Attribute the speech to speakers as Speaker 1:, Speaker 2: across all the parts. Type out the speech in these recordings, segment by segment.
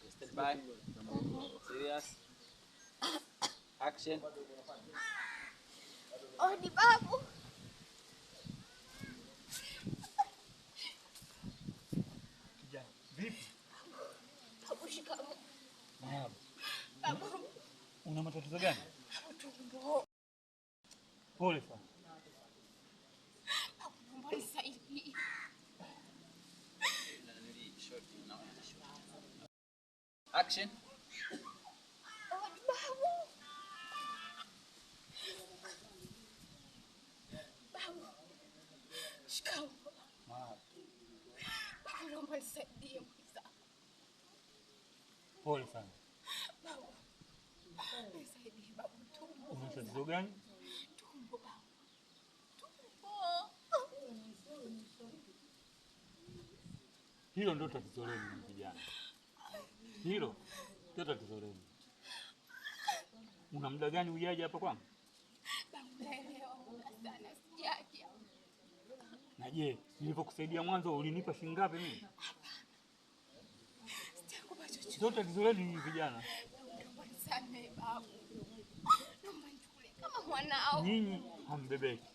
Speaker 1: Stand by. Serious. Action.
Speaker 2: Oh, ni babu.
Speaker 3: Kijana, vipi?
Speaker 2: Babu, shikamoo.
Speaker 3: Marahaba.
Speaker 2: Babu,
Speaker 3: Una matatizo gani?
Speaker 2: babu tumbo.
Speaker 3: Pole sana.
Speaker 2: Babu, naomba nisaidie.
Speaker 1: Action.
Speaker 2: Oh, ni babu. Babu. Shikamoo.
Speaker 3: Marahaba.
Speaker 2: Babu, naomba nisaidie mwenzangu.
Speaker 3: Pole sana.
Speaker 2: Babu. Nisaidie babu, tumbo.
Speaker 3: Una tatizo gani?
Speaker 2: Tumbo babu. Tumbo.
Speaker 3: Hilo ndio tatizo lenu vijana. Hilo ndio tatizo lenu. Una muda gani ujaje hapa kwangu?
Speaker 2: Babu, naelewa muda sana sijaja.
Speaker 3: Na je, nilipokusaidia mwanzo ulinipa shilingi ngapi mimi?
Speaker 2: Sijakupa chochote.
Speaker 3: Ndio tatizo lenu nyinyi vijana.
Speaker 2: Naomba nisamehe babu. Naomba nichukulie kama mwanao.
Speaker 3: Nyinyi hambebeki.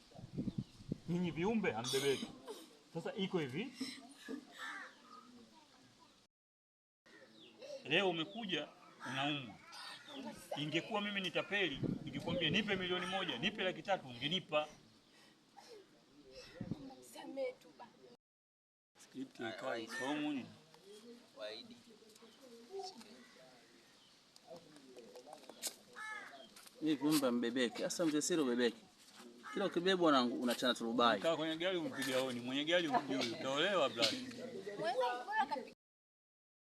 Speaker 3: Nyinyi viumbe hambebeki. Sasa iko hivi. Leo umekuja unaumwa. Ingekuwa mimi ni tapeli, ningekwambia nipe 1,000,000, nipe 300,000, ungenipa.
Speaker 2: Naomba nisamehe tu babu.
Speaker 3: Script ikawa isomwe ni.
Speaker 1: Waidi.
Speaker 4: Mimi viumbe mbebeke. Sasa mzee Siri ubebeke. Kila ukibebwa unachana turubai.
Speaker 3: Kaa kwenye gari umpiga honi, mwenye gari umjui, utaolewa brother.
Speaker 2: Mwenza bora kapiga